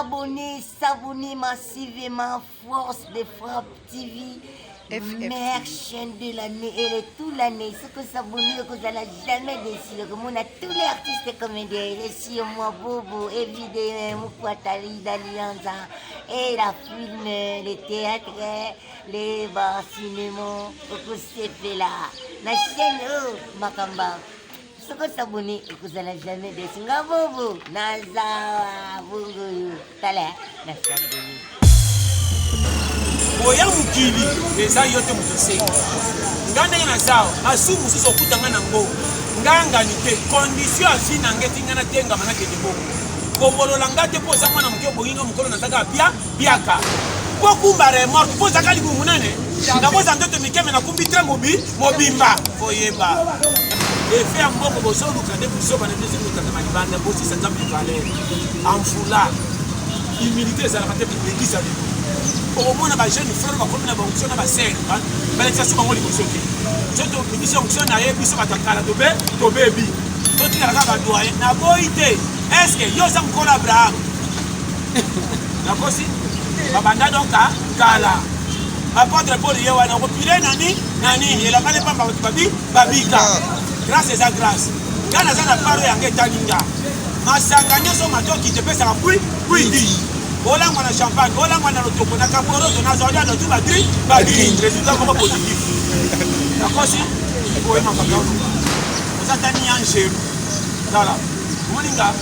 S'abonner, s'abonner massivement, Force de Frappe TV. Meilleure chaîne de l'année et de toute l'année. Ce que s'abonner, que vous n'allez jamais déçu. On a tous les artistes comédiens, les Sio Bobo, évidemment, Mukwatali, Dalianza, et la film, les théâtres, les bars, cinéma, okosepela. La chaîne, oh, Makamba. Soki osabone okozala jamais desu. Nga bobo naza bongo tala na sabone. Oya mokili eza yo te moto osengi nga ndenge naza masumu mosusu okuta nga nango nga ngani te condition ya vie na nga eti nga natengama nakende bongo kobolola nga te mpo oza mwana moke obongi nga mokolo nazaka pia piaka mpo kumba remorque mpo ozaka libumu monene nakoza ndoto mike me nakumbi tre mobi mobimba koyeba efe ya mbongo bozoluka nde buzoba na bino ezokatama libanda bosisa nzambe valeur amfula humilité ezalaka te kolekisa lelo okomona bajeune frère bakomi na baonction na basere balekisa so bango liboso te so tobimisi onction na ye biso bato ya kala tobe tobebi totikala kaka badoyen naboyi te estce yo oza mokolo abraham nakosi babanda donc kala apotre paul ye wana okopile nani na nini elamba ne pamba bato babi babika grâce eza grâce nga naza na paro yanga etali nga masanga nyonso matoki tepesaka pui pwidi olangwa na champagne olangwa na lotoko na kaporoto na zwalia na tu badri badri résultat moko positif nakosi oyema makambo oza tani angelu tala moninga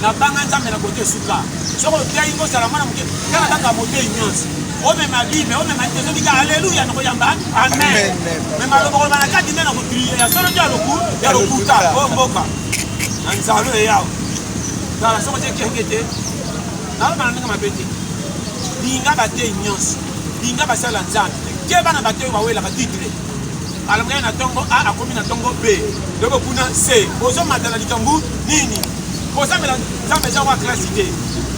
nabanga nzambe na kote esuka soki oteyi kozala mwana moke kaka kaka moteyi nyonso omema bible omema nini ozobika aleluya nakoyamba amen me maloba koloba na kati nde nakotrie ya solo te ya lokuta oyo mboka na nzalo eyawa tala soki otie kenge te naloba na ndenge mabe te linga bateyi nyonso linga basala nzambe ke bana bateyi bawelaka titre alamukaki na ntongo a akomi na ntongo b lobo kuna c ozomata na likambo nini kosambela nzambe eza kwa klasi te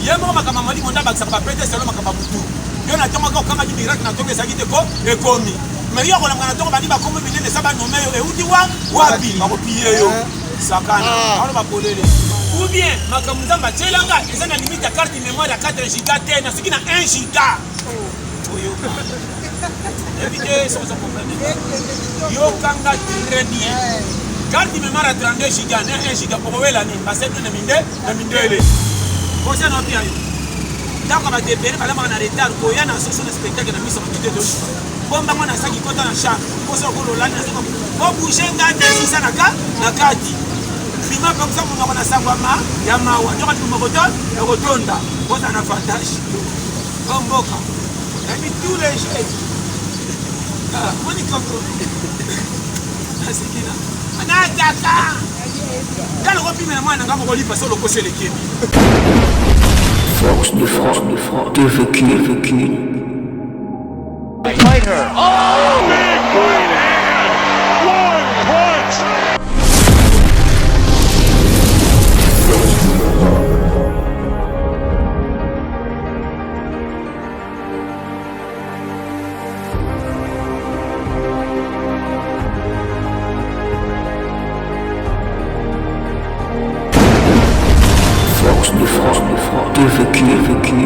ye moko makambo ya molimo nde abakisaka bapete selo makambo ya butu yo na ntongo kaka okangaki miracle na ntongo ezalaki te ko ekomi me yo akolamuka na ntongo bandi bakombo minene esa banome yo euti wa wapi bakopiye yo sakana ah. aloba polele ou bien makambo nzambe atyelanga eza na limite ya carte mémoire ya 4 giga te nasuki na 1 giga oyoka yebi te soki oza comprendre yokanga très bien carte mémoire ya 32 giga na 1 giga okowela nini basete na minde na mindele conseil na opia yo ntango bato ebele balambaka na retard koya na soso na spectacle na miso bato te tosuka bombango na saki kota na chambre poso okololani na soka bobouge nga te sisa na ka na kati bima pakisa monoko na sango ya mawa nyoka libumu ekotonda ozala na avantage o mboka nayebi tous les jeunes moni koko nasekina nataka nga lokopimela mwana nga moko lipa so lokosi elekemi Force de frappe, de vécu, vécu. Fight her. Oh! Big right hand! One punch! Force de frappe, de vécu, vécu.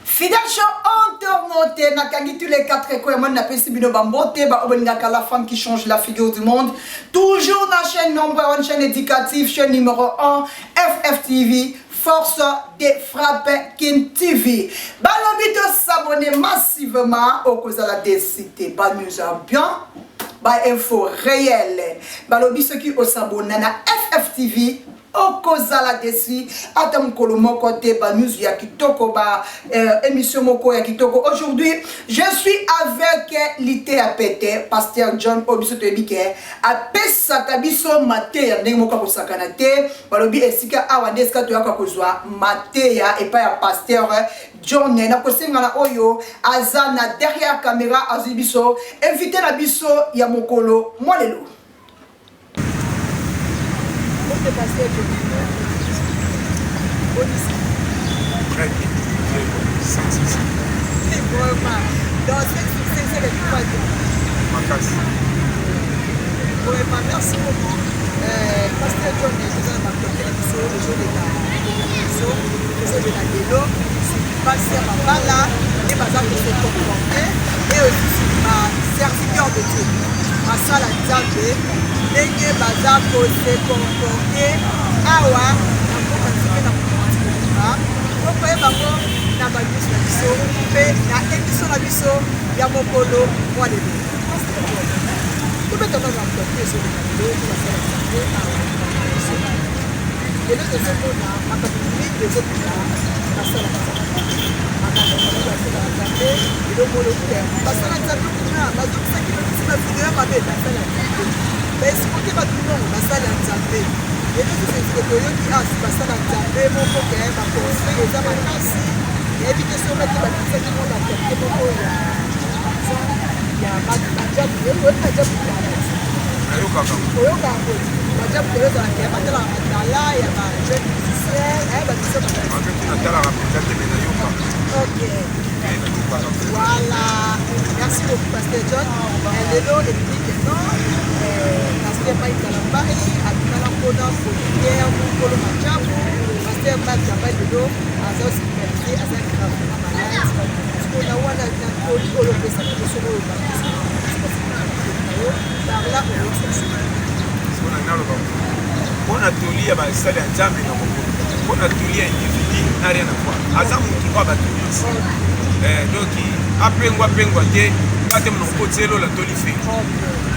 Fidèle show internaute nakangi tous les quatre coins moi napesi bino bambote ba oyo bolingaka la femme qui change la figure du monde toujours na chaîne number one chaîne éducative chaîne numéro 1 FFTV force de frappe Kin TV balobi to s'abonner massivement okozala déçu te ba news ya bien ba info réel balobi soki osabona na FFTV Okozala deçu ata mokolo moko te ba news ya kitoko ba euh, émission moko ya kitoko aujourd'hui je suis avec liteya pete pasteur John oyo biso toyebi ke apesaka biso mateya ndenge moko akosakana te balobi esika awa nde esika toyaka kozwa mateya epai ya pasteur John nakosenga na oyo aza na derrière caméra azwi biso invité na biso ya mokolo mwa lelo Mbote pasteur Johnny. Bonisi. Très bien, très bon, sans souci. Vraiment. Dans ce succès, c'est le pas Makasi. Vraiment, merci beaucoup. Euh, pasteur John, toza na bato na biso ezoleka biso. Tozolobela lelo sur basi ya mabala nde baza ko se comporter et aussi sur ba serviteurs de Dieu, basala Nzambe ndenge baza ko se comporter awa na mboka biso mpe na mokili mobimba. Bokoyeba yango na ba news na biso mpe na emission na biso ya mokolo mwa lelo. Tobeta nano actualité ezoleka lelo mpo basala Nzambe awa na biso. Lelo tozomona makambo mingi ezobima basala Nzambe, makambo mingi basala Nzambe elomolo te basala Nzambe kuna bazokisaki bamisi bavideo ya mabe basala Nzambe baesikoke bato mbongo basala Nzambe. Lelo tozozike toyoki asi basala Nzambe moko ke baconseil eza makasi, nayebi te soki te babimisaki mwa baqualité moko ya ya majabu, oyebi majabu nayokaka oyoka yango majabu lelo ezalaka ya batalaka matala ya ba jeune musicien ya ba musicien makasi natalaka mpenza te me nayokaka. Ok, voilà, merci beaucoup pasteur John. Lelo ebimi ke non, pasteur Mike Kalambay abimala mpona producteur mokolo majabu. Pasteur Mike Kalambay lelo aza hospitalisé, aza gravement malade. Sikoyo na wana na toli oyo opesaka biso oyo bakisi par là oyebisa biso. Sikoyo na naloba mpo na toli ya basali ya Nzambe na kokolo, mpo na toli ya individu na rien à voir, aza motu kwa bato nyonso. Donc apengwa pengwa te, nga te monoko kotia elola toli fe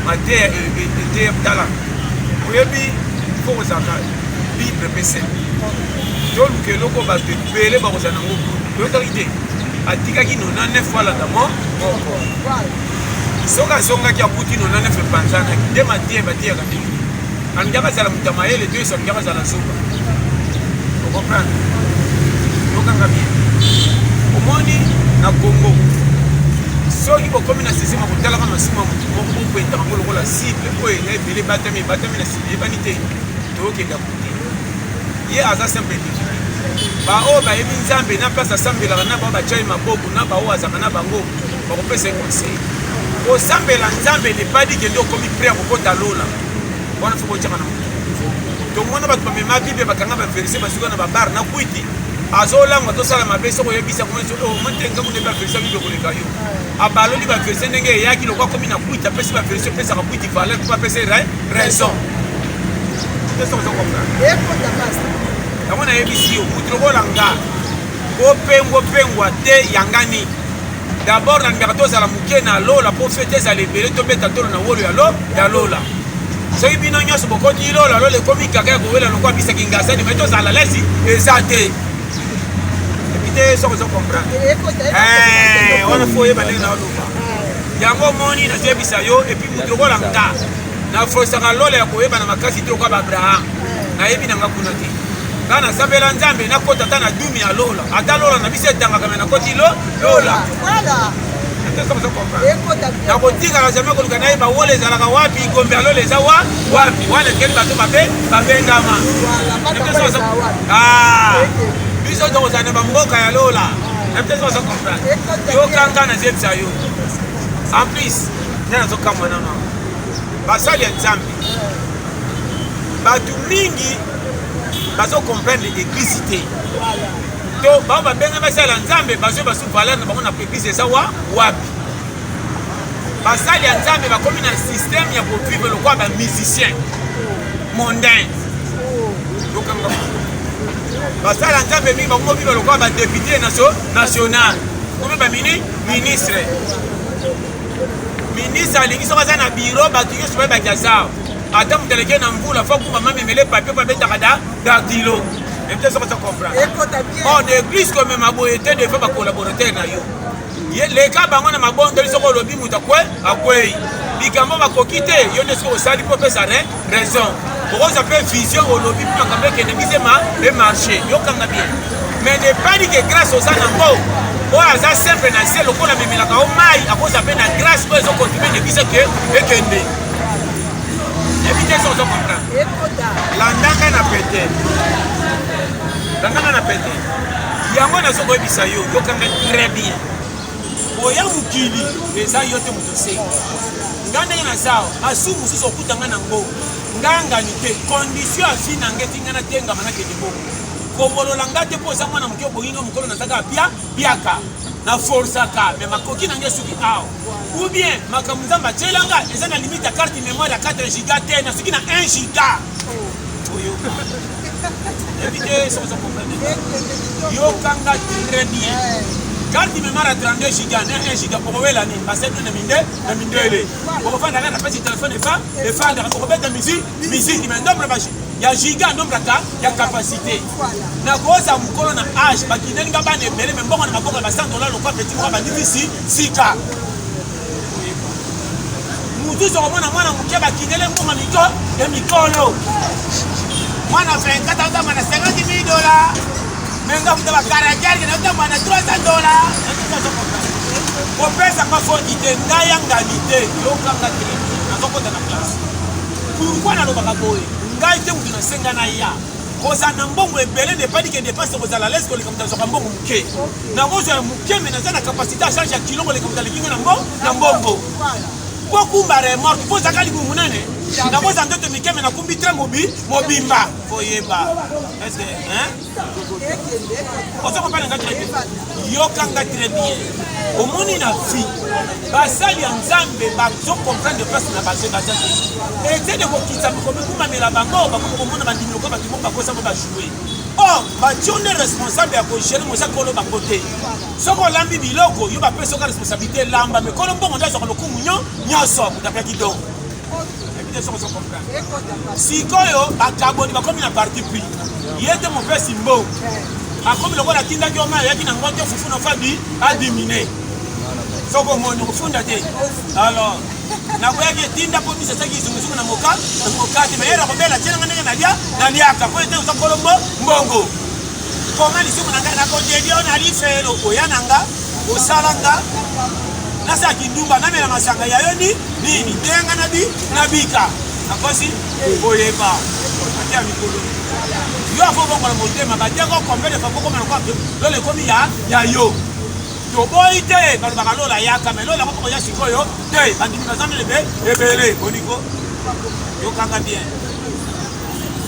mateya eteya. Tala, oyebi fo kozalaka bible mpe simple, toluka eloko bato ebele bakozala nango. Toyokaki te atikaki 99 fois alanda mo moko, soki azongaki akuti 99 epanzanaki. Nde mateya bateyaka ndenge alingaka azala moto ya mayele to yesu alingaka azala zoba. Ocomprendre? Yokanga bien. Omoni na Congo, soki bokomi na systeme ya kotalaka masumu ya motu moko, bokwentaka yango lokola cible oyo eza ebele, ebatami ebatami na nsima, eyebani te. Toyokenda kote ye aza simple individu. Baoyo bayebi Nzambe na place asambelaka, na bao batya ye maboko, na baoyo azalaka na bango, bakopesa ye conseil. Kosambela Nzambe nepadi kende okomi prêt ya kokota lola. Wana fo kotyaka na motu. Tomona bato bamema Bible, bakanga baverse, basuka na babar na kwiti, azolangwa, tosala mabe. Soki oyebisa omontenga kuna, baverse ya Bible koleka yo, abaloli baverse ndenge eyaki lokwa akomi na kwiti, apesi baverse, opesaka kwiti valeur mpo apesa raison. Yango nayebisi yo, motu lokola nga kopengwapengwa te yangani. D'abord nalingaka tozala moke na lola mpo fete ezala ebele, tobeta tolo na wolo ya lo ya lola. Soki bino nyonso bokoti lola, lola ekomi kaka ya kowela lokola bisaki ngasani mai tozala lesi eza te epi te. Soki ozo comprendre wana, fo oyeba ndenge naoloba yango. Omoni, nazoyebisa yo. Et puis motu lokola nga nafosaka lola ya koyeba na makasi te lokola baabraham, nayebi nanga kuna te. Nga nasambela Nzambe nakota ata na dumi ya lola, ata lola na biso etangaka me nakoti lo lola. Nakotikala jamais koluka nayeba wola ezalaka wapi, gombe ya lola eza wa wapi. Wana ekeli bato babe babengama biso tokozala na bamboka ya lola. Nayebi ozo comprendre. Yokanga, nazebisa yo. En plus nde nazokamwa nano, basali ya Nzambe, bato mingi bazocomprendre église te to bao babenga basala Nzambe, bazwi basu valeur na bango na église eza wa wapi. Basali ya Nzambe bakomi na système ya kovivre lokola bamusicien mondain. Yokanga, basali ya Nzambe mingi bakomi vivre lokola badéputé national, komi bamini ministre. Ministre alingi soki aza na bureau, bato nyonso bayebaki aza. Ata moto aleki na mvula, fo kumba mamemele papier po abetaka da dactylo te. Soki oza comprendre or na église, komema boye te defa bacollaborateur na yo leka bango na mabondoli. Soki olobi moto akwe akwei likambo bakoki te, yo nde soki osali mpo opesa raison, okozwa mpe vision, olobi mpe makambo ekende biso emarché. Yokanga bien, mais ne pas dire que grâce oza nango, oyo aza simple na se lokola amemelaka o mai, akozwa mpe na grâce oyo ezocontribue na biso ke ekende. Yebi te soki ozo comprendre. Landanga na pete, landanga na pete. Yango nazo koyebisa yo, yokanga très bien. Oya mokili eza yo te moto osengi nga ndenge naza. Masumu mosusu okutanga nango ngangani te, condition ya vie na ngai etinga natengama nakende bongo. Kowolola nga te mpo oza mwana moke, obongi nga mokolo nazaka pia piaka na forsaka me makoki na nga esuki awa, ou bien makambo Nzambe atyela nga eza na limite ya carte mémoire ya 4 giga te, nasuki na 1 giga. Oyoka yebi te soki oza comprendre, yokanga très bien. Carte mémoire ya 32 giga na 1 giga, okowela nini? Basali na minde na mindele, okofanda kaka na pesi telefone efa efandaka, okobeta musique musique, mais nombre ya giga, nombre ya capacité. Nakoza mokolo na age, bakineli nga bana ebele, me mbongo na maboko ya ba 100 dollar lokwa petit moko bandivisi sika. Mosusu okomona mwana moke, bakinele mbongo miko ya mikolo, mwana 24 azotamba na 50 mille dollar, me nga kuta bacaractère nazotamba na 300 dollar. Kopesanga foti te, ngai ya ngani te, yokanga te, nazokota na place. Pourquoi nalobaka boye? Ngai te moto nasenga na ya kozala na mbongo ebele ne pas dire que dépense kozala lese koleka moto azwaka mbongo moke. Nakozwa ya moke, me naza na capacité ya charge ya kilo koleka moto aleki nga na mbongo. Po kumba remorque po ozalaka libumu monene, nakozala ndoto mike, me nakumbi train mobimba. Koyeba est-ce que hein ozo comprendre nga très bien? Yokanga très bien. Omoni na vie, basali ya Nzambe bazo comprendre place na bazo baza te. Ete de kokitisa, komikumamela bango, bakomi komona bandimi lokola bato moko bakosama bajoue. Or batio nde responsable ya kogere moza kolo bango te. Soki olambi biloko, yo bapesi oka responsabilité elamba, me kolo mbongo nde azwaka lokumu nyonso, moto apiaki don. Sikoyo bakaboni bakomi na parti pris, ye te mopesi mbongo, akomi lokola atindaki yo mai, oyaki na ngo te, fufu na fabi adimine. Soki omoni okofunda te. Alors nakoyaki etinda mpo miso esaki zunguzungu na moka na mokate, me ye nakobela tienanga ndenge nalia naliaka mpo ete oza kolombo mbongo koma lisumu na ngai, nakodedi yo na lifelo, oya na nga osala nga nasala kindumba, namela masanga ya yo ni nini, tenga na bi nabika nakosi koyeba ate ya mikolo. Yo afo bongola motema, batiako combien de fois bokoma lokola lola ekomi ya yo. Toboyi te, balobaka lola yaka, me lola yango moko ya sikoyo te. Bandimi baza nde ebele boniko. Yokanga bien,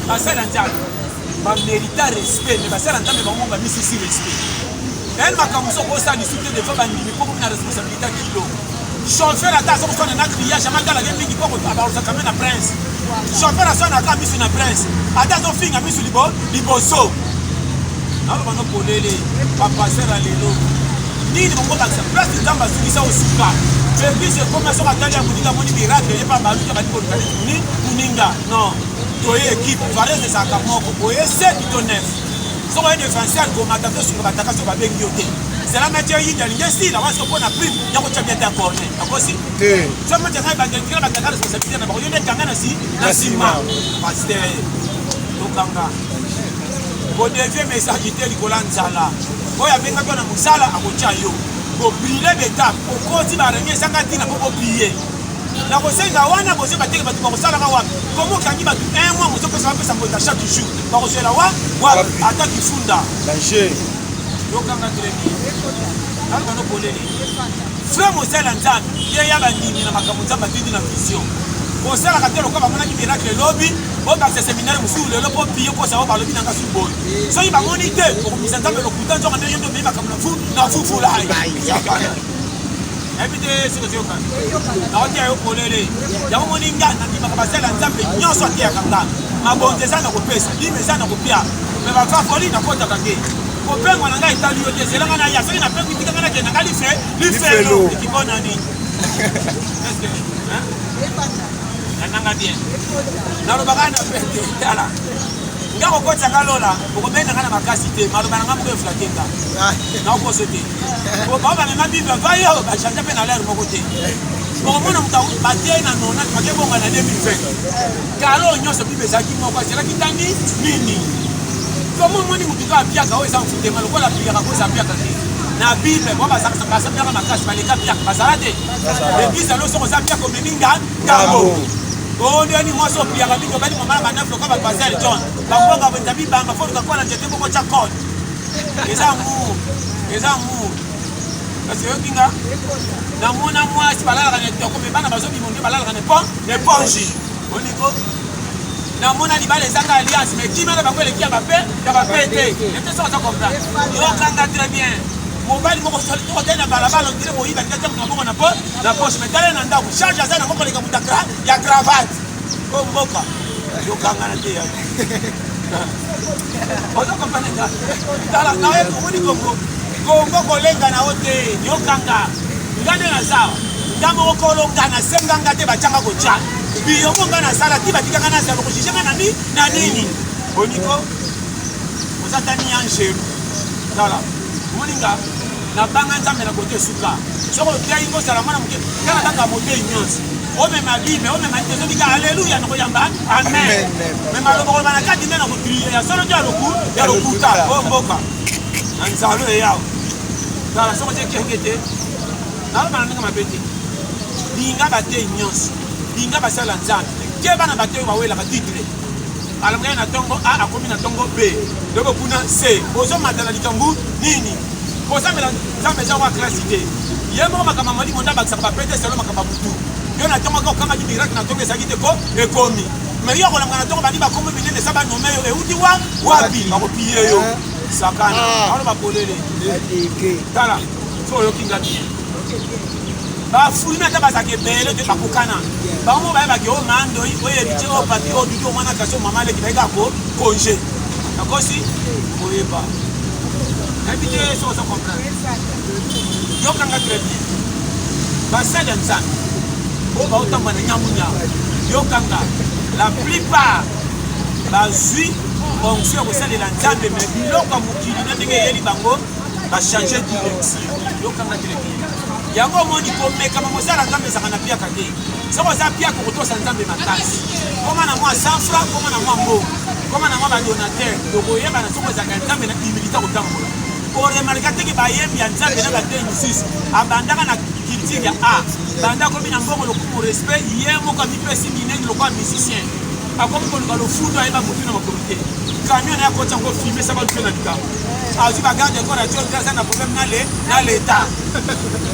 basala Nzambe bamerita respect, me basala Nzambe bango bamisisi respect. Ene makambo soki osala lisusu te defa bandimi mpo komi na responsabilité ya kilo. Chauffeur ata aza koswana na client, jamais atalaka mingi mpo abalosaka na prince. Chauffeur aswanaka misu na prince, ata azofinga misu liboso. Naloba no polele, bapaster ya lelo nini bango bakisa place Nzambe asukisa osuka. Eglise ekoma soki atali ya moninga, amoni miracle, ye mpe abaluki, abandi koluka neti moninga. Non, toye équipe valeur ezalaka moko boye, 7 to 9. Soki oye défenseur, komata tosunga bataka. Soki babengi yo te, zela match eyindi, alingi esila wana siko mpona prime ya kotya bien te ya corner, akosi so match eza ebandeli, bataka responsabilité na bango. Yo nde kanga na si na nsima. Pasteur, tokanga kodevie message te likolo ya nzala. Oyo abengaki yo na mosala akotya yo kobrile beta, okoti barenge ezanga ntina mpo bopie na kosenga wana. Bozwi bateke, bato bakosalaka wapi? Komo okangi bato un mois, mozopesa bapesa mbonda chaque jour, bakozwela wa wapi? Ata kifunda. Yokanga très bien, alobano polele, frère mosala Nzambe ye ya bandimi na makambo Nzambe atindi na vision. Kosalaka te lokola bamonaki miracle elobi, obakisa séminaire mosusu lelo mpo pie kosa oyo balobi nanga su boye. Soki bamoni te, okomisa Nzambe lokuta, nzoka nde yo nde omei makambo na fu na fufulai. Nayebi te soki ozoyoka, naoteya yo polele. Yango moni nga nandimaka basala Nzambe nyonso ateyaka nga. Mabonzo eza na kopesa, lime eza na kopia, me bafafoli nakotaka te. Kopengwa na ngai etali yo te, ezelanga na ya soki napengwi, tikanga nakenda nga life lifelo ekibona nini nanga bien. Nalobaka na pete, tala nga kokotisaka lola, okobenda nga na makasi te. Maloba na nga moko eflate nga, nakokoso te. Bao bamema Bible va yo bachange mpe na lere moko te. Okomona moto batei na 90, bakebonga na 2020. Kala oyo nyonso Bible ezalaki moko, azelaki tani nini? Komo omoni motu kaka piaka oyo eza mfutema lokola piaka, koza piaka te na Bible. Bo baza piaka makasi, baleka piaka bazala te. Eglise alo soki oza piaka, omemi nga ngambo oyo ndeni. Mwasi opiaka mingi, obali mama na banef lokola bato basel John bambonga benza bibamba, fo luka kola nzete moko tya code. Eza amour, eza amour. Kasi oyoki nga, namona mwasi balalaka na etoko, me bana bazobima nde balalaka na éponge. Oliko. Namona libala ezanga alliance, mais kimia na bango eleki ya bape ya bape te. Ete soki oza comprendre. Yokanga très bien. Mobali moko otali na balabala ondire moyibi alingi atia moto maboko na po na poche, mais tala na ndako charge aza nango koleka moto ya cravate. O mboka yokanga na te ya. Ozo comprendre nga? Tala na ye omoni Congo. Congo kolenga na yo te, yokanga. Nga nde naza nga moko kolo nga nasenga nga te batianga kotya biyongo nga nasala ti batikanga nazala kojuge nga nani na nini boniko oza tani angelu tala omoni nga nabanga nzambe na kote esuka soki oteyi kozala mwana moke nga nabanga moteyi nyonso omema bible omema nini ozobika aleluya nakoyamba amen me maloba koloba na kati nde nakotrie ya solo to ya lokuta oyo mboka na nzalo eyawa Tala soki otie kenge te, naloba na ndenge mabe te. Linga bateyi nyonso, linga basali ya Nzambe. Keba na bateyi bawelaka titre. Alamukaki na tongo A akomi na tongo B, lobo kuna C. Ozomata na likambo nini? Kosambela Nzambe eza kwa klasi te. Ye moko makambo ya molimo nde abakisaka bapete selo makambo ya butu. Yo na tongo kaka okangaki miracle na tongo ezalaki te ko ekomi. Mais yo akolamuka na tongo bandi bakombo minene esa banome yo euti wa wapi bakopiye yo. Sakana, ah. aloba polele. Tala, so oyoki nga bien. Bafulumi ata bazalaka ebele te bakokana. Bango moko bayebaki oyo mandoi, oyo héritier, oyo papi, oyo dudu, oyo mwana kasi, oyo mama leki bayeka ko congé. Nakosi koyeba. Nayebi te soki ozo comprendre. Yokanga très bien. Basali ya Nzambe oyo baotamba na nyamunyamu, yokanga la plupart bazwi onction ya kosalela nzambe me biloko ya mokili na ndenge eyeli bango bachange direction yokanga très bien yango omoni komekama mosala nzambe ezalaka na piaka te soki oza piaka okotosa nzambe makasi koma na mwa 100 franc koma na mwa mbongo koma na mwa badonateur tokoyebana soki ozalaka nzambe na humilité kotambola oremarka teke bayembi ya nzambe na bateyi mosusu abandaka na culture ya a banda akomi na mbongo lokumu respect ye moko amipesi minene lokola musicien akomi koluka lofundu ayeba motu na makolo te camion naye akoti yango filme saba lupe na likambo azwi bagarde corps ya john aza na problème na le na leta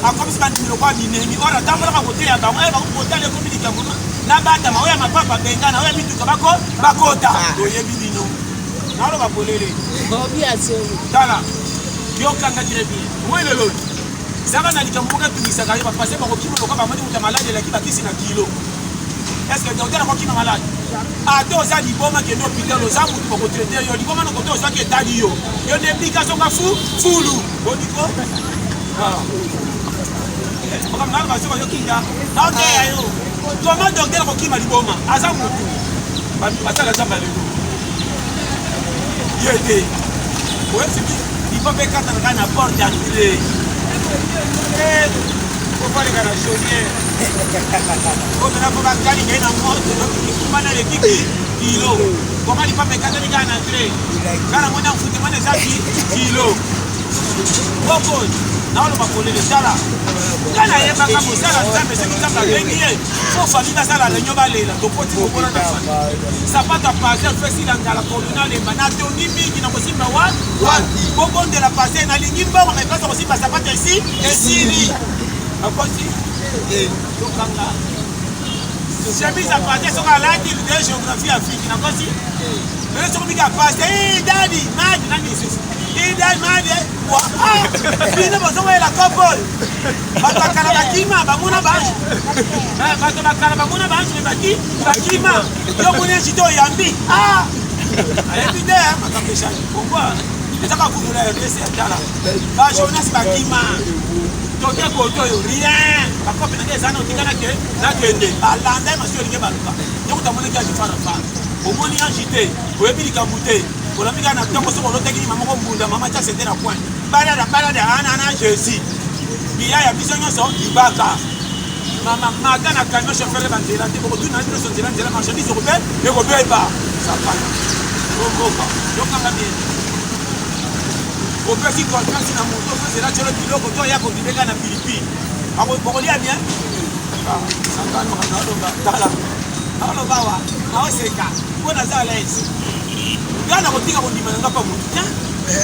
akomisi bandimi lokola binemi or atambolaka koteya bango aye bango kotala ekomi likambo na batama oyo ya mapapa bengana oyo ya mituka bako bakota ah. toyebi bino naloba polele tala yokanga très bien moi lelo zaka na likambo moko etungisaka yo bapase bakokima lokola bamoni moto ya maladi elaki bakisi na kilo est ce que docteur akokima malade ata oza liboma kende hôpital oza motu bakotraite yo liboma na kote ozwaki etali yo yo nde bika zonga fu fulu boniko makambo nalo bazoka yokinga naoteya yo koma docteur akokima liboma aza motu basala nzambe lelo ye te oyebisi lipa mpe ekatana kaka na porte d'entrée okoleka na chaudière omena mpo bakalinga ye na moto likumba na leki kilo koma lipapa ekatani kaka na entrée kaka namoni amfute mwana eza kilo boko naoloba polele tala nga nayebaka mosala nzambe soki nzambe abengi ye fo famille basala reunion balela tokoti kokola na famille sapato ya paster fesila ngala kolona lemba natongi mingi na kosimba wa wapi bobondela paster nalingi mbongo mai place ya kosimba sapato esi esili akosi tokanga chemise ya paster soki alati de géographie afrique nakosi lelo soki bika paster dadi madi nani lisusu dadi madi bino bozokoyela kopo oyo bato bakala bakima bamona baange eh, bato bakala bamona baange me baki bakima yo moni ange te oyambi ah! ayebi te eh, makambo echange pourkoi ezaka kutu na rdc ya tala bajonas bakima toke kote oyo rien bakope nanga eza na otika nakende balanda ye masi olingi baluka yokuta amonaki ange fara fara omoni ange te oyebi likambo te olami kaka na ntongo soki olotaki nima moko mbunda mama tia sente na coin balada balada ana na jésus biya ya biso nyonso libaka mama mata na camion chauffeur banzela te bokotuna na bino nzela nzela marchandise ekobe ekobeba sapana okoka yokanga bien opesi confiance na moto ozozela tyolo biloko to aya kondimeka na pilipili bokolia bien ah, sakana makambo naoloba tala naoloba wa naoseka mpo naza alaise nga nakotika kondima na nga mpa motu. Te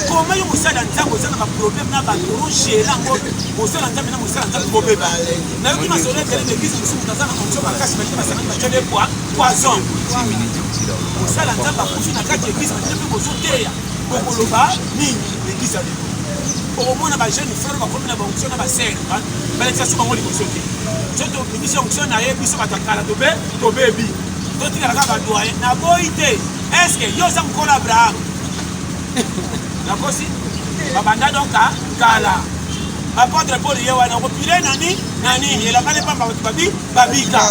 koma yo mosali ya Nzambe oza na baproblème na bato ogere yango mosali ya Nzambe na mosali ya Nzambe bobeba. Nayoki masolo ebele na eglise mosusu moto aza na onction makasi balingi basangani batyeli ye poison. Mosali ya Nzambe akufi na kati ya eglise balingi mpe bozoteya bokoloba nini na eglise ya lelo? Okomona ba jeune frère bakomi na baonction na basere balekisa su bango liboso te. Soki tobimisi onction na ye biso bato ya kala tobe tobebi totikala kaka badoyen. Naboyi te. Est-ce que yo oza mokolo Abraham? Nakosi? Babanda donc kala. Apôtre Paul ye wana okopile nani na nini elamba ne pamba bato babi babika.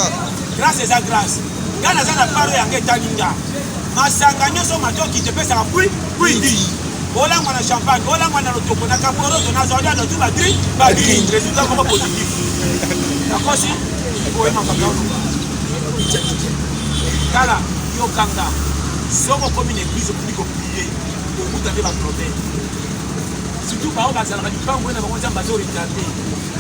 Grâce eza grâce. Nga naza na paro yanga etali nga. Masanga nyonso matoki te pesaka pui pui. Olangwa na champagne, olangwa na lotoko, na kaporoto, na zodiado, tout badri, badri. Résultat moko positif. Nakosi? Oye makambo. Tala. Yoka nga, soki okomi na eglise okomi ko prier, okokuta nde ba problème. Surtout baoyo bazalaka lipango na bango Nzambe azo retarde.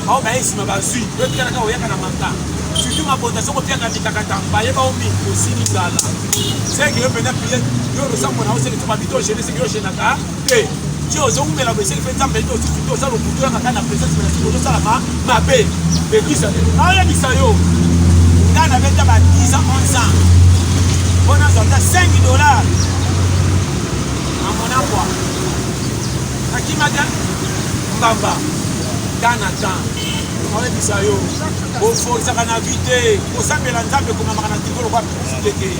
Baoyo baye nsima bazwi, yo tikala kaka oyaka na manka. Surtout mabonza soki opiaka mikakatano, bayeba yo mingi, osili ngala. Seke yo mpenza prier, yo losambo na yo seke to babito gene, seke yo genaka te. Ti ozowumela boye seke mpe Nzambe ayebi osusu te, oza lokuta oyaka kaka na presence mais na sika ozosala mabe. Eglise ya lelo naoyebisa yo, ngai nabeta ba 10 ans 11 ans mpo nazwa ata 5 dollars na monambwa nakima te mbamba temps na temps. Naoyebisa yo, boforsaka na vie te, kosambela Nzambe ekomamaka na triko lokola publicité te.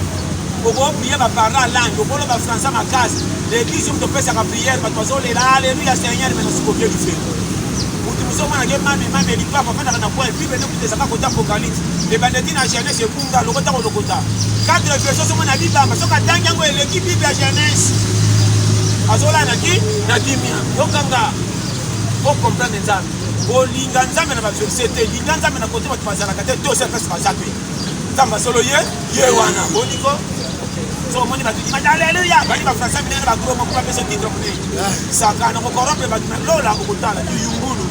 Okoprie ba parla langue, okoloba français makasi. L'église oyo topesaka prière, bato bazolela alleluia Seigneur, mais na suka oke lifelo. Moto mosusu omonaka ye mame mame lipapa afandaka na coin, Bible nde kutu ezalaka kota Apocalypse, ebandaki na Genèse ebunga lokota kolokota. 4 versions omona bibamba, soki atangi yango eleki Bible ya Genèse. Azolala na ki na kimia. Yokanga o comprendre Nzambe. Kolinga Nzambe na ba verset te, linga Nzambe na kote bato bazalaka te, to se place baza pe. Nzambe solo ye ye wana boniko so omoni bato kimata aleluya bali bafrançais minene bagro moko bapesa titre monene sakana kokorompe bato na lola okotala kiyungulu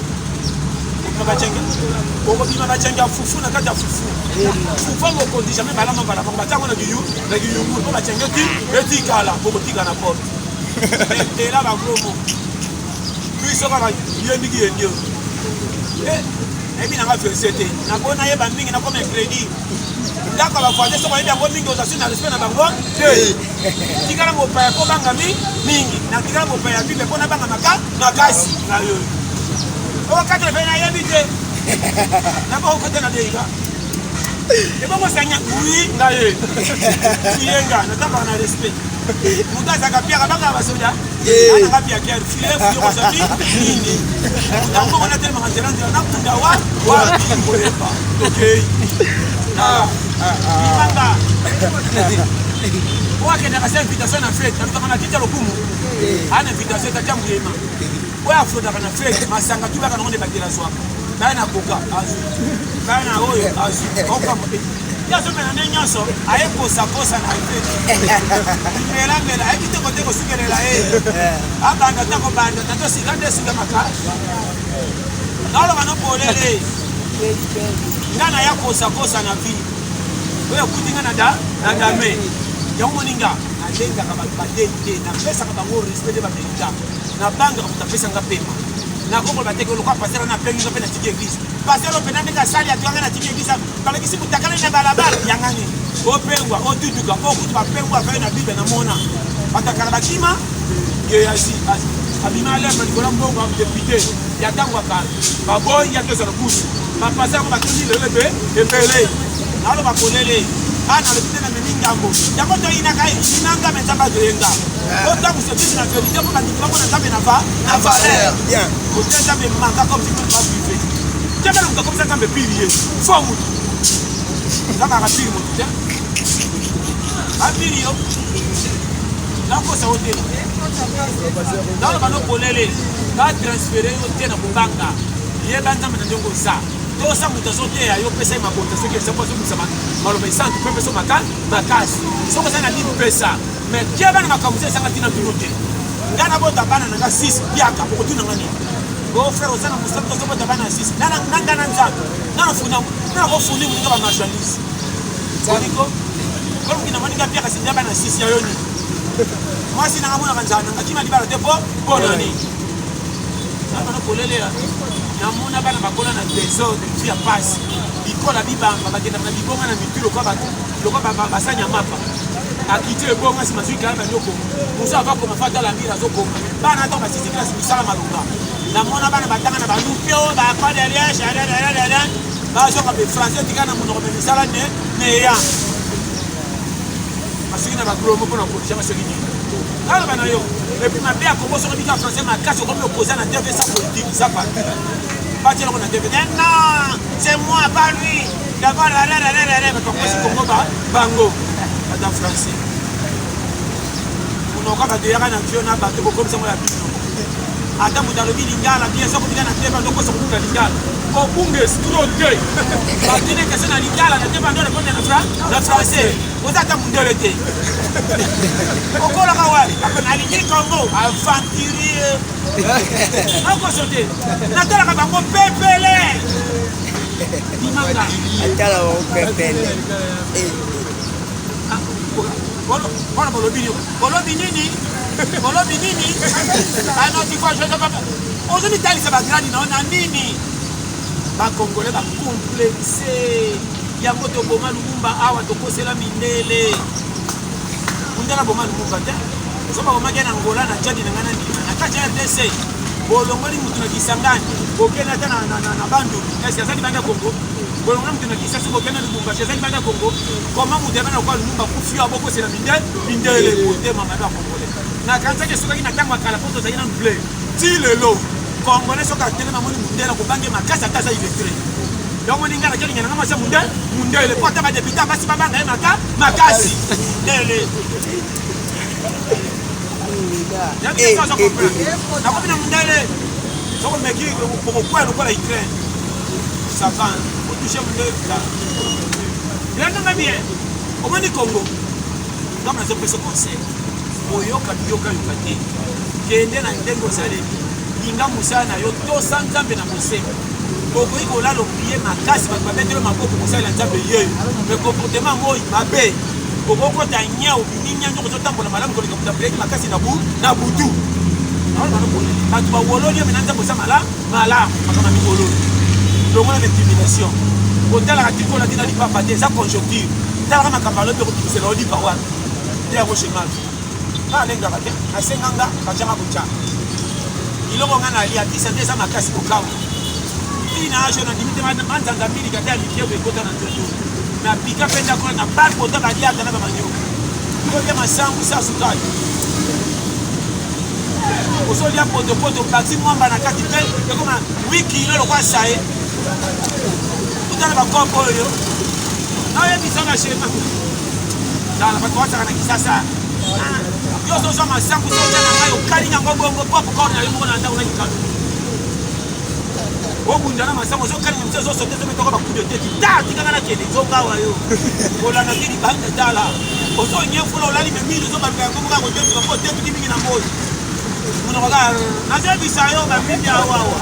okobima bacenge ya fufu na kati ya fufu fufu yango okondi jamais malamu mbala moko batia yango na kiyungulu mpo bacenge ti etikala okotika na porte etela bagro moko biso kaka yendiki yendi oyo eh, nayebi nanga verse te nako nayeba mingi nakoma credit ndako ya bavoisin soki oyebi yango mingi oza su na respect na bango te tikala mopaya mpo banga mi mingi natikala mopaya ya bible mpo nabanga maka makasi na yo okatela mpe nayebi te nakokota na deika ebongo sanya wi ngai ye nga natambaka na respect moto azalaka piaka bangaka basoda ananga piapiare file file kozali nini moto yango wana telemaka nzela nzela nakunda wa wapi koyeba tokei libanga oyo akendaka sa invitation na fete alukaka na kiti ya lokumu ana invitation etatia moyema oyo aflotaka na fete masanga tubaka nango nde bakela zwaka baya na koka azwi baya na oyo azwi okambo ye azomela nde nyonso aye kosakosa na fete melamela ayebi te kote kosukelela ye abanda ata kobanda tata sika nde suka makasi naloba no polele nga naya kosakosa na vie oyo akuti nga na da na dame yango moni nga nalengaka bato badeni te napesaka bango respect nde bamerita nabangaka moto apesa nga pema nakokoloba te lokola pasteur wana apengi nga mpe natiki eglise pasteur oyo mpena ndenge asali atu nga natiki eglise balakisi mutakala na balabala yanga nini opengwa otutuka okutu bapengwa afai na bible namona bato ya kala bakima geazi abima lemba likolo mbongo ya depute ya ntango ya kala baboyi ya tozala kusu bapasa yango batondi lelo ebe ebele naloba polele ana alobi te namemi ngambo yango toyinaka yinanga me nzambe azoyenga otambusa biso na verité mpo bandimi bamona nzambe na va na valeur ote nzambe manka comme si ba privé kebela moto akomisa nzambe pire ye fo motu nzambe aka pire motu te apiri yo nakosa yo te naloba no polele batransfere yo te na kobanga yeba nzambe na ndenge oza tosa moto azoteya yo pesa ye mabonza soki eza po azobimisa maloba esantu mpe peso makasi soki oza na nini pesa mais keba na makambo eza ezanga ntina tunu te nga nabota bana na nga 6 piaka okotuna nga nini o frère oza na mosala tozobota bana 6 na nga na nzambe na kofuni moninga ba marchandise boniko koluki na moninga piaka singa bana 6 ya yo nini? Mwasi nanga amonaka nzala nanga kima libala te po mpo na nini? Nabana polele ya namona bana bakola na desordre vie ya pasi bikola bibamba bakendaka na bibonga na mitu lokola lokola basani ya mapa akiti ebonga nsima azwi kala bandi okoma mosu ava koma fa atala mbila azokoma bana ata basisi klase misala malonga namona bana batanga na balupio bakwa derrière bazonga mpe français etika na monoko me misala ne neya Asoki na ba glomo pona corriger nga soki nini. Naloba na yo. Et puis mabe ya Congo soki bika français makasi okomi opposant na TV sans politique, sans parti. Batia eloko na TV. Eh non, c'est moi, pas lui. D'abord, la la la la la la, bato bakosi Congo ba bango. Bato français. Monoko bato yaka na avion na bato bokomisa ngo ya bino. Ata moto alobi lingala bien soki obika na TV azokosa kobunga lingala. Obunga escroc te. Batuni question na lingala na TV ando répondre na français. Oza ata mundele te. Okolaka wapi? Nalingi Congo aventurier. Okoso te. Natalaka bango pepele. Dimanga. Atala bango pepele. Ah, wana bolobi nini? Bolobi nini? Bolobi nini? Ah non, tu vois, je ne pas. Ozomitalisa ba grade na na nini? Ba Congolais ba complexe. Yango toboma Lumumba awa tokosela mindele. Mundele aboma Lumumba te. Soki babomaki ye na Angola na Tchad na ngai na ndima. Na kati ya RDC bolongoli mutu na Kisangani bokende ata na, na, na, na Bandundu est-ce aza libanda Congo? Bolongoli mutu na Kisasa bokende na Lubumbashi aza libanda Congo? Comment mutu abana lokola Lumumba akufi yo abokosela mindele mindele motema mabe ya Congolais. Nakanisaki esukaki na ntango ya kala mpo tozalaki nanu ble ti lelo Congolais soki atelema amoni mundele akobange makasi ata aza illettré. Yango moni ngai nakelinga nanga mwasi ya mundele mundele mpo ata badepute basi babanga ye maka makasi ndele. Nakomi na mundele soki omeki okokwea lokola Ukraine. Ça va, otouche mundele. Landanga bien. Omoni Congo. Ngambo nazopesa conseil. Koyoka biyokayoka te. Kende na ndenge ozaleli. Linga mosala na yo, tosa Nzambe na bosembo. Okoki kolala oprie makasi, bato babeteli yo maboko kosalela Nzambe yeyo, mais comportement yango mabe. Okokota nya obimi nya nyoko ozotambola malamu koleka moto apriaki makasi na bu na butu. Bato bawololi yo mena Nzambe oza malamu malamu makambo ya mikolo. Longola na intimidation. Kotalaka triko olati na lipapa te, eza conjoncture. Talaka makambo alobi okobimisela yo lipa wapi. Nde yango shemave. Nga alengaka te, asenga nga, batyanga kotya. Biloko nga nalia, kisa te eza makasi kokamwa. Ti na age nandimi te manzanza milika te ya mike ekota na nzoto. Napika mpe ndako na balkota baliaka na bamanioka. Kolia masangu sa sukali. Ozolia potopoto bakisi mwamba na kati mpe ekoma 8 kilo lokola saye. Kutana bakopo oyo. Naoyebisa na shema. Tala bato bazaka na Kisasa. Ah, yo ozozwa masangu soja na ngai okali yango bongo popcorn na yo moko na ndako na likalo. Obunda na masangu ozokalinga mosu ozosote ezobetaka bakude te ta tikanga na kende zongawa yo kolanda te libanda tala ozonyefula olali memili ozobaluka yango moko akotetuka mpo otetuki mingi na moi monoko kaka nazoyebisa yo bamimi awawa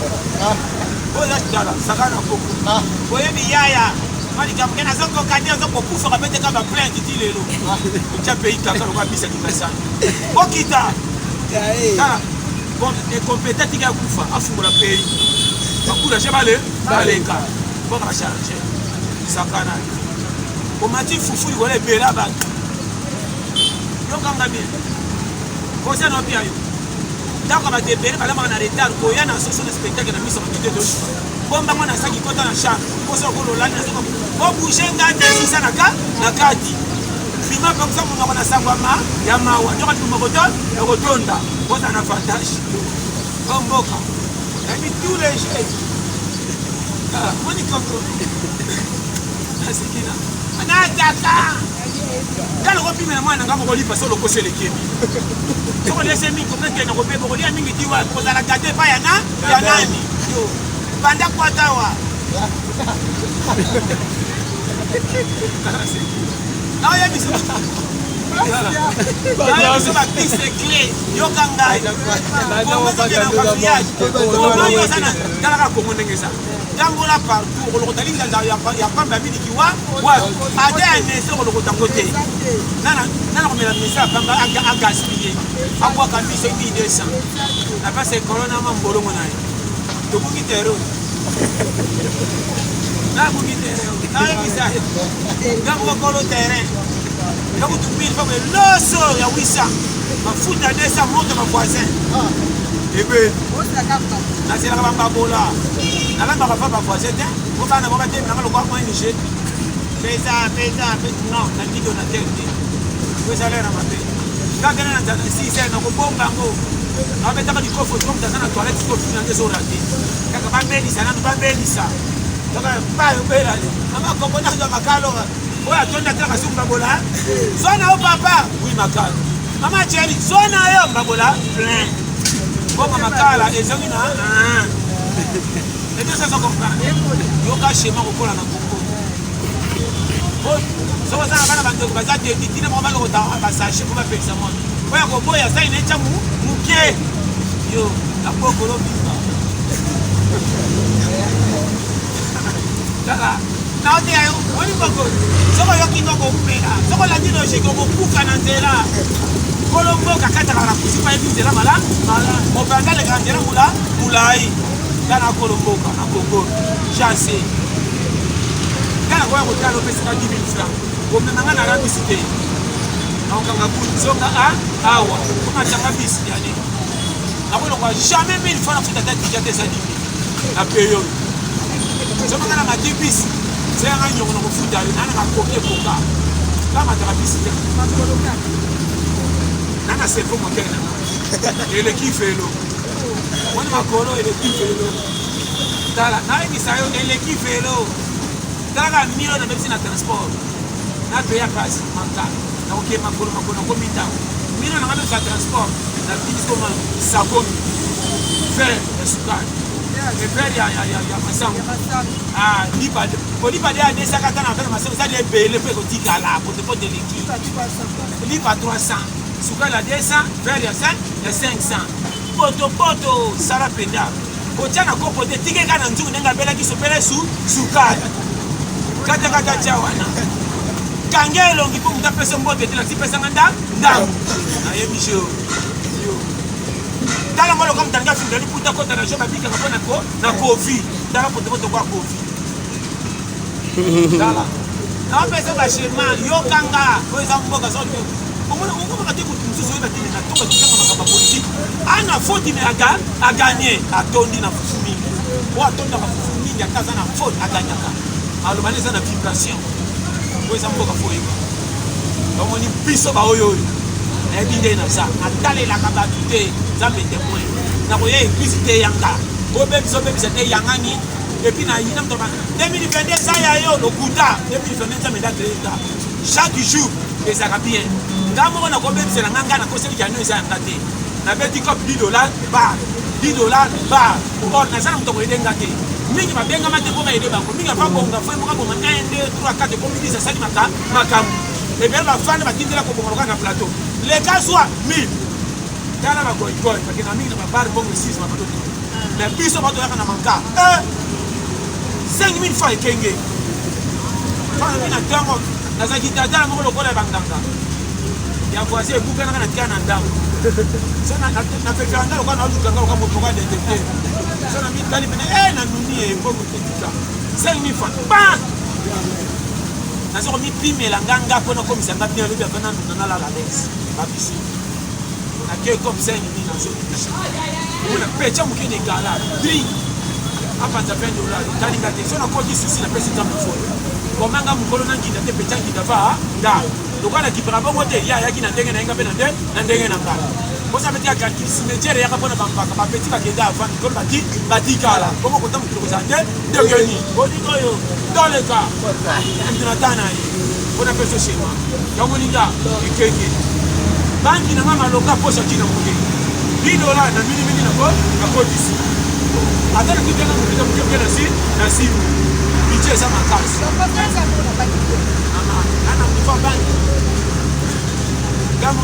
oyo eza tala saka na koko oyebi yaya Mwa likambo ke nazo koka te ozo kokufaka pe te kaka ba plainte ti lelo. Otya pays kaka lokola bisa kingasani. Okita. Tala bon incompétent tika kufa afungola pays. Bacourage bale baleka. Mboka ba charge. Sakana. Omati fufu likolo ebela bato. Yokanga bien. Conseil na opia yo. Ntango bato ebele balambaka na retard koya na soso na spectacle na miso bato te tosuka. Bomba ngo na saki kota na chambre. Poso ko lolani na soka. Bo bouger nga te sisa na ka na kati. Bima comme ça monoko na sango ma ya mawa. Nyoka libumu koto ekotonda. Boza na avantage. O mboka. Nayebi tous les jeux. Ah, moni koko. Nasekina. Nataka. Tala okopimela mwana nga moko lipa solo okosi eleki soki oliesi mingi kokekende kobeba okolia mingi ti wapi kozala gate epai ya na ya nani yo banda kwatawa naoyebisa naoyebisa bapiste clé yoka ngai kongo ezokende na cafouillage kongo yo oza na talaka kongo ndenge eza Tambola partout okolokota linzanza ya pamba ya miliki wa wapi ata ya nese okolokota yango te nana komela na mesa apamba agaspille abwaka biso 1200 napesa ekolo na ma mbolongo na ye tobuki tero nabuki terrain nayebisa yo nga moko kolo terrain nga kutu mille fois loso ya 800 mafuta 200 moto ba voisin ebe nazelaka bambabola nalambaka fa ba voisin te po bana bango batelemaka lokola ong pesa pesa non nalingi donateur te po eza lere mabe kaka na nzala 6 heures nakobomba yango abetaka likofo to moto aza na toilette to fina nde ezorate kaka babelisa nanu babelisa kaka pa obela mama koko nazwa makalo oyo atondi atelaka suku mbabola zwa na yo papa wi makalo mama cheri zwa na yo mbabola plein mbongo makala ezongi na ah. Eto ça comprendre. Yoka schéma kokola na Congo. Soki oza na bana bandeko baza demi tina bango balokota basashe mpo bapekisa moto oyo akoboya asali na etya moke yo nakokolo bimba kaka naoteya yo oni moko soki oyoki ngo okoumela soki olandi logique okokufa na nzela kolo mboka akataka na kusi mpo ayebi nzela mala mopanzi alekaka nzela mula molai nga na kolo mboka na congo chasse nga nakoya kotala opesaka 10 000 francs komema nga na rabisi te nakokanga kutu zonga a awa omatanga bisi ya nini nakolongwa jamais 1000 francs nafuta ata tija te eza 10 000 na periode soki nga na mati bisi seyanga nyongo nakofuta yo nana nakoki ekoka nga mataka bisi te nana cerveau motere na nga eleki velo moni makolo eleki velo tala nayebisa yo eleki velo talaka milo nabebisi na transport napeya kasi maka nakoke makolo makolo nakomi ntango milo nanga bebisa transport nabimisi koma sakomi verre ya sukali verre ya masango ah, lipa olipa de adesaka ata na verre masango eza de ebele mpo ekotikala potepote eleki lipa 300 sukali ya 200 verre ya 5 ya 500 potopoto sala mpenza kotya na kopo te tika kaka na nzungu ndenge abelaki sopele su sukali katakata tya wana kanga elongi mpo moto apesa mbote te lakisi pesanga nda ndambo nayebi je yo tala ngo lokola moto alingi afinga liputa kota na jo babikaka mpo na ko na kofi tala potopoto kwa kofi tala napesa bashema yokanga oyo eza mboka soki omona okomaka te moto mosusu oyeba te na tonga tokanga makambo ya politike ana faute me aga aganye atondi na fufu mingi oyo atondaka fufu mingi ata aza na faute aganyaka aloba nde eza na vibration oyo eza mboka fo oyeba bamoni biso baoyo oyo nayebi nde naza natalelaka bato te nzambe temoin nakoya eglise te yanga obebisa obebisa te yangani epuis nayina moto 2022 eza ya yo lokuta 2022 nzambe nde acree nga chaque jour ezalaka bien nga moko nakobebisela nga nga nakoseli jano eza yanga te nabeti cop 10 dollar bar 10 dollar bar or naza na moto akoyede nga te mingi babengama te mpo bayede bango mingi ava bonga fo moko abonga 1 2 3 4 ekomi 10 asali makambo ebele bafanda batindela kobonga lokola na plateau leka zwa 1000 tala bagoigoi bakenda mingi na babar mbongo esisi babato te mais biso bato yaka na manka 5000 francs ekenge wana na ntango nazalaki tata moko lokola ya banganga ya voisin ebukanaka na tika na ndako so napefela nga lokola naluka nga lokola moto moko ya detecte so na mitali pene e na nuni ebongo tetika 5000 francs pa naza komipimela nga nga mpo nakomisa nga bien lobi ava nanuna nalala lese babiso nake comme 5000 nazobimisa omona pecha moke na egala drink apanza 20 dollar otali nga te so nakoti susi napesi nzambe folo koma nga mokolo na nginda te pecha nginda va nga lokola nakipaka bongo te ye ayaki na ndenge na ye nga mpe na nde na ndenge na nga posa beti ya calcul cimetière eyaka mpona bampaka bapeti bakenda avant mikolo bati batikala bongo kota mokili kozala nde ndenge nini bolingo oyo toleka moto na ta na ye mpona peso shema yango ninga ekenge banki na nga malonga posa kina moke 10 dollars na minimini nako nakotisi ata nakitanga mokita moke moke na si na simu budget eza makasi nana niveau banki gama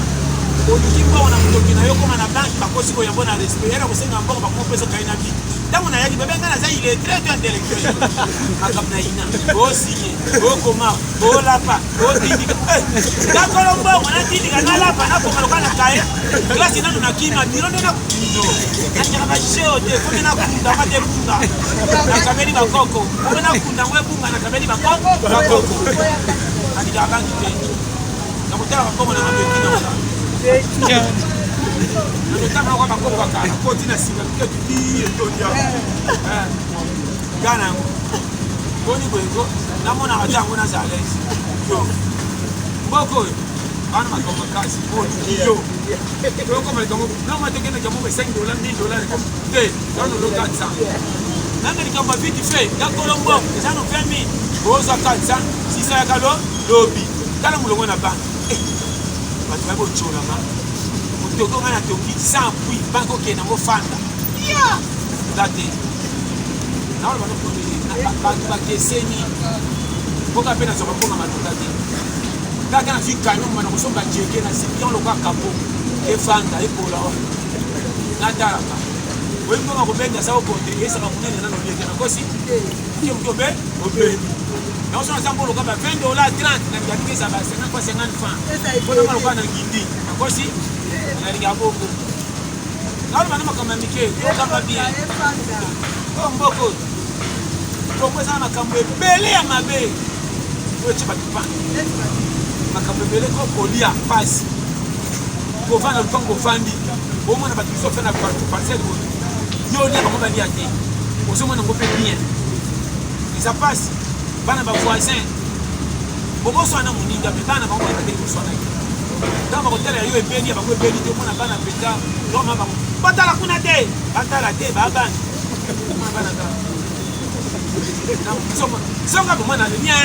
Oluki mbongo na motoki na yo koma na banque bakosi koyambo na respect yaka kosenga mbongo bakomopesa kai na biki ntango nayaki bebe ngai naza illettré to intellectuel makambo na ina osinye okoma olapa otindika eh, nakolo mbongo natindika nalapa nakoma lokola na kaye klasi nanu nakima biro nde no nandaka bajeo te komi nakunda nga te ebunga nakabeli bakoko komi nakunda yango ebunga nakabeli bakoko nalingaka banki te nakotalaka mbongo nanga beki na nakotanga kwa bakoko ya kala koti na singa miketu ti etondi yango eh, gana yango boni boyeko namonaka te yango naza alaise yo mboko oyo bana makambo makasi oluki yo tokoma likambo noma tokende likambo 5 dola 1000 dola te zano lo 400 nanga likambo ya vite fait ya kolombo eza no 20 000 ozwa 400 600 ya kalo lobi tala molongo na banque eh, bato baye kotyolama motoki onga na toki sans appui banque okende yango fanda nga te naoloba bato bakeseni mboka mpe nazwaka mbonga maloka te kaka nazwi camion mbana kosomba jeke na zipian lokola kapo efanda epola wana natalaka oyebi mbonga kobenda sa okonte esaka monene nano oliete nakosi moke moke obe obebi yango so naza mboloka ba 20 dollar 30 nalinga mingi eza ba 50 fois 50 franc mpona nga lokola na ngindi nakosi nalinga bongo naloba na makambo ya mike yokamba bien oyo mboko kongo eza na makambo ebele ya mabe oyo etye bato pan makambo ebele ko kolia mpasi kovanda lupango bofandi omona bato mosusu ofanda parcelle oyo yo olia bango balia te ozomona yango mpe bien eza mpasi bana ba voisin bokoswana moninga me bana bango bakateli koswana te ntango bakotala ya yo ebeli ya bango ebeli te omona bana mpenza roma bango batala kuna te batala te babana bana kaka zonga bomwana nya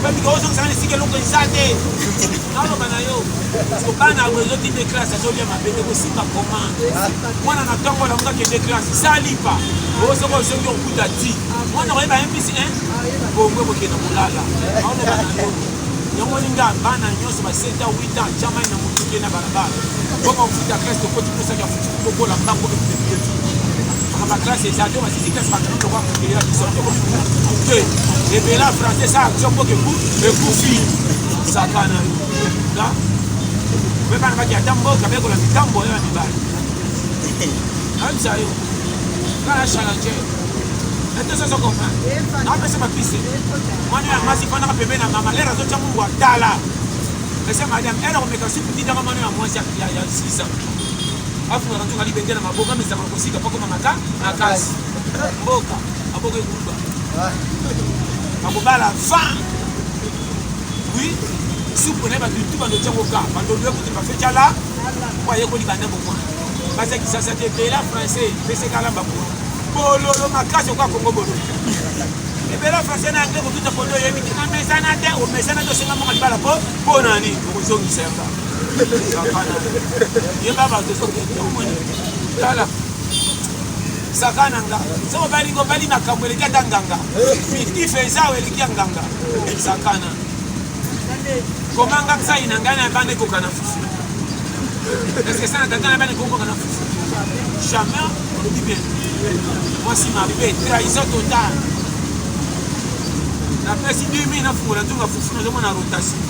babika ozongisa na esika eloko eza te naloba na yo bana ezotinde classe azolia mabe te kosimba koma mwana na ntongo alamuka kende classe salipa osoko ozongi okuta ti mwana koyeba mbisi bongo ekokende kolala aoloba na yo yango olinga bana nyonso ba 7 ans 8 ans tya mai na motu ke na balabala boko ofuta classe tokoti tosaki afuti kokola mbango ekutebietu makambo ya classe eza te basisi classe bakanga lokwa kokelela biso te ebela français sa action mpo keku ekufi sakana yo me bana baki ata mboka bekola mitambo ya mibali ayebisa yo nga na challenger ete soso comprendre napesa bapiste mwana ya mwasi fandaka pembeni na mama lere azotya mungwa tala ese madame ere akomeka supu tindaka mwana ya mwasi ya 6 ans afungaka nzoka libende na maboko amesaka kosika mpo akoma maka makasi mboka maboko ekuba akobala fin oui supu na ye bato tu bando tiango ka bando lue kutu bafetiala mpo ayekoli banda bomwana basi ya kisasa te bela français peseka alamba kuna bololo makasi okoka kongo bololo ebela français na anglais kotuta pondo oyebi te namesana te omesana te osenga moko libala mpo mpo nani okozongisa yanga yeba bato ezokende omoni tala saka na nga soki obali ngo obali makambo eleki ata nganga fictif eza eleki ya nganga sakana Koma nga nsai na ngai na bana ekoka na fufu. Est-ce que ça na tata na bana ekoka na fufu? Jamais olobi bien. Mwasi mabe, trahison totale. Napesi 2000 nafungola nzunga fufu nazomona rotation.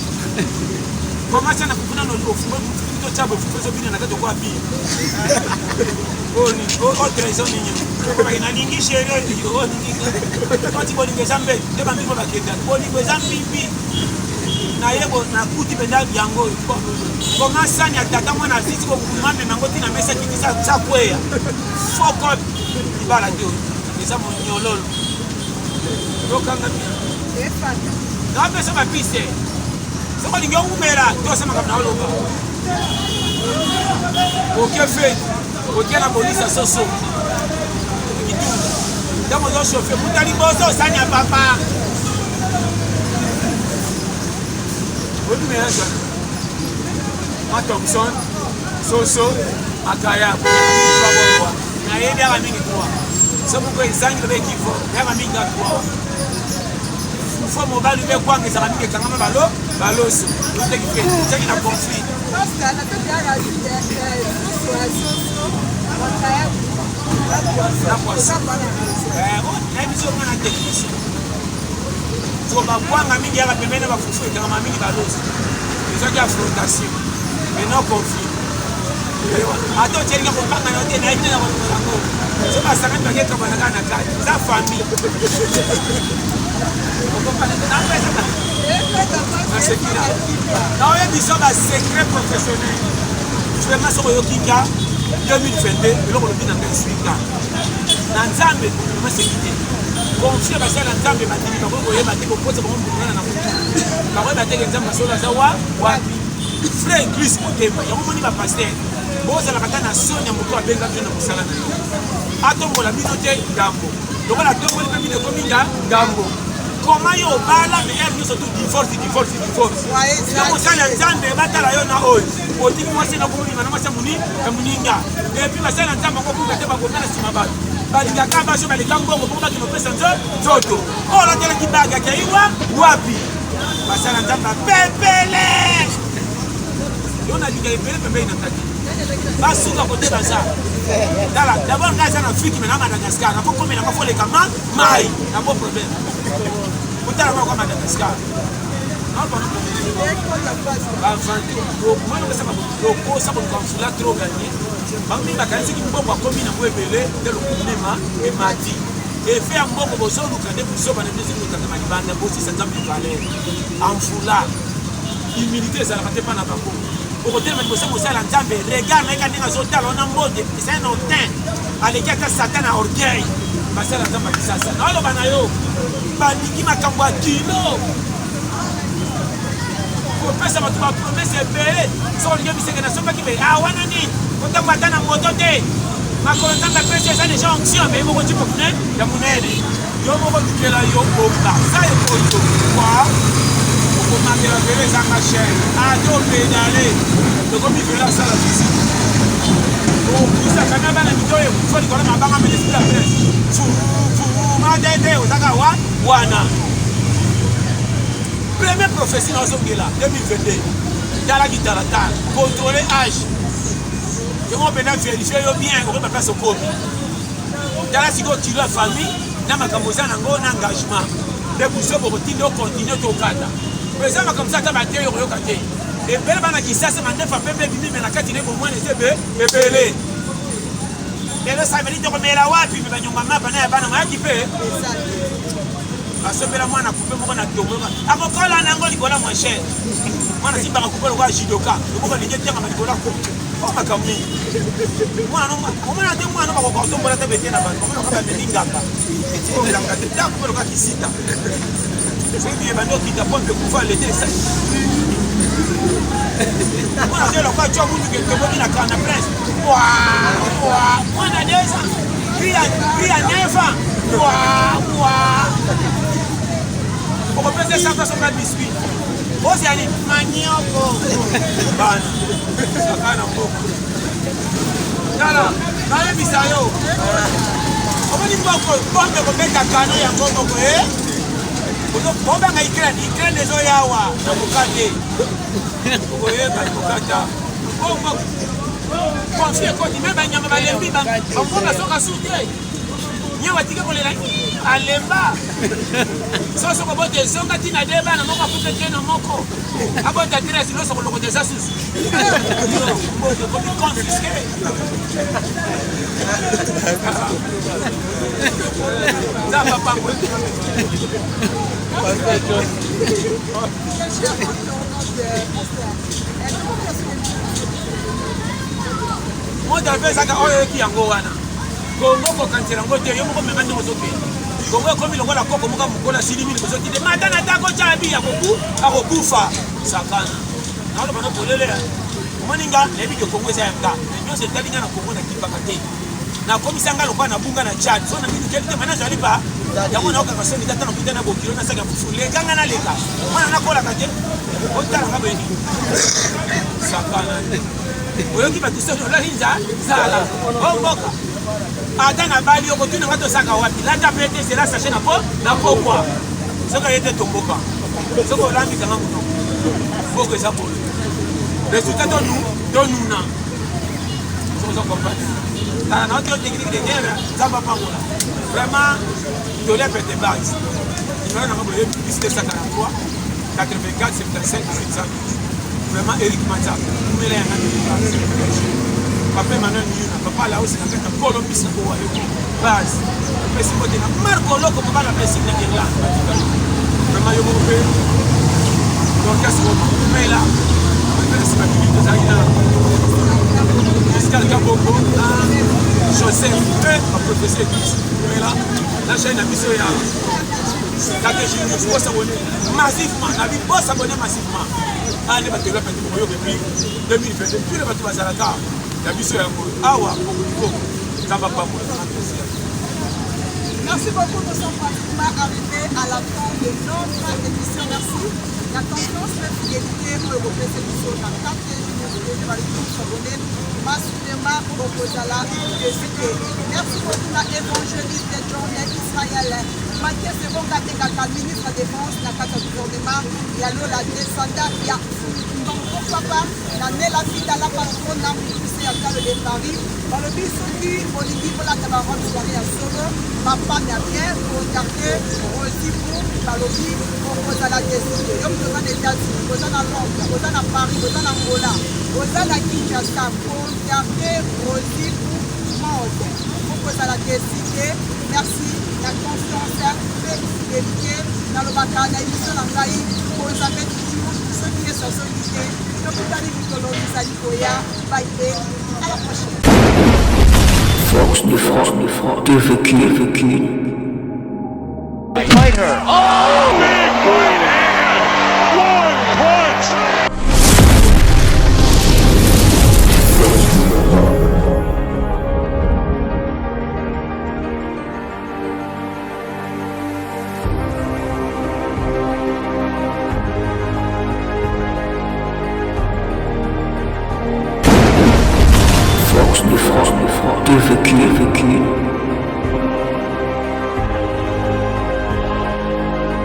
Koma tia na fufu nano ofungoli fufu totya boye fufu ezobina na kati okoa biye. Oyo trahison nini? Nalingi chérie oyo olingi. Koti bolingo eza mbe nde bambibo bakenda. Bolingo eza mbibi. Naye nakuti mpenza yango oyo koma sani ya tata mwana asisi kokuma mema yango ntina mesa kiti sa kweya foko libala te oyo eza monyololo tokanga napesa bapiste soki olingi owumela tosa makambo na oloba oke feti otia na bolisa soso kitunga ntango ozo chauffe kuta liboso osani ya papa oyebi melange wana ma thomson soso makaya nayebi yaka mingi trois so moko ezangi lobe ekivo yaka mingi ka trois fo mobali ube kwanga ezaka mingi ekangama balo. Baloso toteki mpe tiaki na conflit. Na poisson nayebi so nga na technicien so bakwanga mingi yaka pembeni na bafufu ekangama mingi baloso ezwaki affrontation mais non conflit. Ata otyelinga kobanga na yo te, nayebi te na kolongola yango. So basangani bakekabana kaka na kati, eza famille. Naoyebisa ba secret professionnel vraiment. Soki oyoki nga 2022, eloko olobi na ngai eswi nga na Nzambe vraiment seki te. Confie basala na Nzambe, bandimi bakoki koyeba te kokosa bango mbungana na motu, bakoyeba te ke Nzambe asolo aza wa wapi. Frère Glise motema yango moni, bapaster bozalaka ata na soni ya moto abenga bino na mosala na yo, atombola bino te ngambo lokola atomboli mpe bino ekomi nga ngambo. Koma yo obala, mais heure nyonso tu divorce, divorce, divorce. Yo mosali ya Nzambe, batala yo na oyo otiki mwasi na komobima na mwasi ya moni ya moninga. Et puis basali na Nzambe akobuka te, bakoma na nsima bato balingaka baso baleka mbongo mpo bakende kopesa nzoto. Oyo olatelaki bague akeiwa wapi? Basali na Nzambe bapepele yo nalinga ebele pembeni na kati basuka kote baza. Tala d'abord, ngai aza na Afrique, mais na Madagascar nakokomela nga foleka ma mai na bo problème kotala moko Madagascar. Baaventure opesa lokosa koluka mfula trop gagné. Bango mingi bakanisi soki mbongo akomi nango ebele nde lokumu emati. Efe ya mbongo bozoluka nde buzoba na bino ezali kotandama libanda. Bosisa Nzambe valeur amfula. Humilité ezalaka te mpa na bango. Okotelema liboso mosala Nzambe, regard nayeka ndenge azotala wana mbote, c'est un hautain, aleki ata Satan na orgueil. Basala Nzambe ya kisasa, naoloba na yo, balingi makambo ya kilo, kopesa bato bapromese ebele. Soki olingi biseke nasombaki be ah wana nini, kotambo ata na moto te. Makolo Nzambe apesi eza deja onction, me moko tipo monene ya monene. Yo moko lukela yo bonga sa ekoyo kwa okomatela velo ezanga chaine, ate opedale tokomi velo asala visite opusaka na bana mito ekufa likolo mabanga melesprit ya presse matete ozaka wa wana. Première prophétie nazongela 2022, talaki talatala, contrôle âge yango mpena, vérifie yo bien, okoyeba place okomi. Tala sikoyo kilo ya famille na makambo oza nango na engagement nde buso bokotinda okontinue tokata. Po eza makambo ata bateyi okoyoka te. Ebele bana Kisasa mandefa pembe ebimi, me na kati ne bomwana eza ebele. Lelo samedi tokomela wapi? Me banyonga mapa na ya bana mayaki mpe basombela mwana coupe moko na tongo, akokola nango likolo ya moins cher. Mwana simbaka coupe lokola judoka, loboko alingi etengama likolo ya coupe. O makambo mingi mwana omona te, mwana bakoka kotombola te bete na bato omona bamemi nganga nganga te ta coupe lokola kisita. Soki biyeba nde okita pompe ekufa lete esali mwana te lokola twa munduka etoboki na kana prince. Mwana deza cri ya 9 ans, okopesa sanza soka biscuit ozali manioko. Bana saka na mboka, tala nayebisa yo, omoni mboko bombe kobeta kano yango moko e obanga Ukraine. Ukraine ezoyawa na moka te, okoyeba kokata bongo conflit ekoti. Me banyama balembi, bango basoka su te, nyawa atiki kolela, alemba. Soso kobota ezonga ntina de bana moko akuta te na moko abota 13 loso kolokota eza susu ekomi confisqué. Nzambe apambola. Moto ape ezaka oyo oyoki yango wana. Kongo kokanisela yango te, yo moko mema ndenge ozokende. Kongo ekomi lokola koko moko mokolo asili mili kozokende mata na tako tya bi akoku akokufa sakana. Naoloba no polele, omoni nga nayebi ke Kongo eza ya nga, me nyonso etali nga na Kongo nakipaka te. Nakomisa nga lokola nabunga na Tchad, so na minukeli te mana nazali pa yango. Naokaka soni tata nakuta na bokilo nasaka fufu leka nga naleka mwana nakolaka te. Otala nga boyeni sakana, oyoki bato soni olali nzala o mboka. Ata na bali okotuna nga tosaka wapi, lata pe te zela sachet na po na pokwa. Soki aye te, tomboka. Soki olambikanga monoko. Mboka eza boye. Resultat tonu tonuna. Ozo comprendre. Tala na oyo technique de guerre Nzambe apambola. Vraiment tole pete base. Numéro na nga boye plus 243 84 75 812. Vraiment Eric Manzaka umela yanga base. Papa Emmanuel Miyuna, papa Laosi na kati ya kolo mbisi na yo base. Pesi mbote na Marco Loko mobala pesi na Irlande batikali. Vraiment yo moko mpe Dorcas Roma umela mpe na nsima bibili tozalaki na Pascal Kabongo na Joseph mpe baprofesseur église umela na chaîne na biso ya KTG News bosabone massivement na bi bosabone massivement ane bato eloko pete bokoyoka epuis 2022 pile bato bazalaka ya biso yango awa kokoliko nzambe apambola. Merci beaucoup, nous sommes pratiquement arrivés à la fin de notre émission. Merci. La confiance, la fidélité, pour le biso na KTG News TV, balingi s'abonner massivement bokozala dessus. Merci beaucoup na évangéliste John Israël. Mathieu Sebonga Tekaka, ministre de Défense na kati ya gouvernement ya Lola descendant ya Donc pourquoi pas na Nela Fita la patronne na mokuse ya talo de Paris balobi soki olingi kolata ba robe soirée ya solo bafemme ya bien contacte Rosi pour balobi okozala deside yo moto oza na États-Unis oza na Londres oza na Paris oza na Angola oza na Kinshasa contacte Rosi pour mode okozala deside. Merci na confiance mpe fidélité. Nalobaka na émission na ngai Bonzambe toujours soki Yesu azongi te tokutani mikolo mizali koya. Bye et à la prochaine. Force de frappe, de frappe, TVQ, TVQ. Fight her. Oh! Big right hand! One punch! Force de frappe, de frappe, TVQ, TVQ.